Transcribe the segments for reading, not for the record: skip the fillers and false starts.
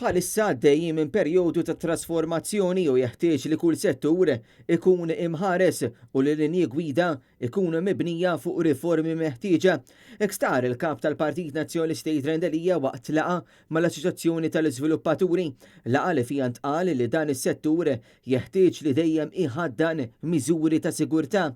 Bħalissa għaddejjin minn perjodu ta' trasformazzjoni u jeħtieġ li kull settur ikun imħares u li linji gwida ikunu mibnija fuq riformi meħtieġa. Hekk stqarr il-Kap tal-Partit Nazzjonalista Adrian Delia waqt laqgħa mal-Assoċjazzjoni tal-Iżviluppaturi, laqgħa li fiha ntqal li dan is-settur jeħtieġ li dejjem iħaddan miżuri ta' sigurtà.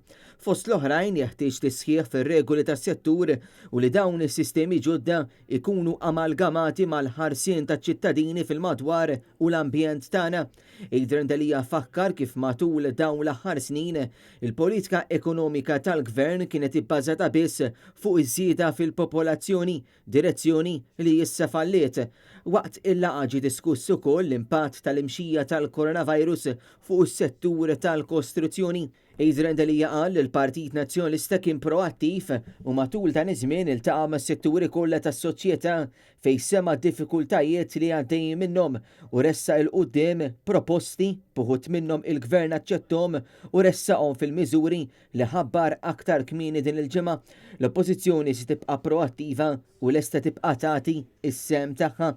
Fost l-oħrajn jeħtieġ tisħiħ fir-regoli tas-settur u li dawn is-sistemi ġodda ikunu amalgamati mal-ħarsien taċ-ċittadini fil-madwar u l-ambjent tagħna. Adrian Delia fakkar kif matul dawn l-aħħar snin, il-politika ekonomika tal-Gvern kienet ibbażata biss fuq iż-żieda fil-popolazzjoni, direzzjoni li issa falliet. Waqt il-laqgħa ġie diskuss ukoll l-impatt tal-imxija tal-coronavirus fuq is-settur tal-kostruzzjoni. Adrian Delia qal li l-Partit Nazzjonalista kien proattiv u matul dan iż-żmien iltaqa' mas-setturi kollha tas-soċjetà fejn sema' d-diffikultajiet li għaddejjin minnhom u ressaq 'il quddiem proposti, b'uħud minnhom il-Gvern aċċetthom u ressaqhom fil-miżuri li ħabbar aktar kmieni din il-ġimgħa. L-Oppożizzjoni se tibqa' proattiva u lesta tibqa' tagħti s-sehem tagħha.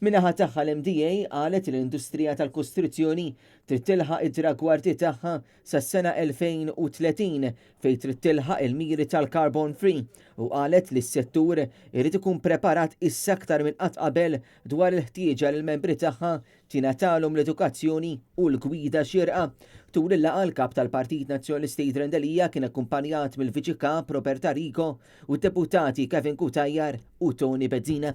Min-naħa tagħha l-MDA qalet li l-industrija tal-kostruzzjoni trid tilħaq it-tragwardi tagħha sas-sena 2030 fejn trid tilħaq il-miri tal-carbon free u qalet li s-settur irid ikun preparat issa aktar minn qatt qabel dwar il-ħtieġa li l-membri tagħha tingħatalhom l-edukazzjoni u l-gwida xierqa. Tul il-laqgħa l-Kap tal-Partit Nazzjonalista Adrian Delia kien akkumpanjat mill-Viċi Kap Robert Arrigo u d-Deputati Kevin Cutajar u Tony Bezzina.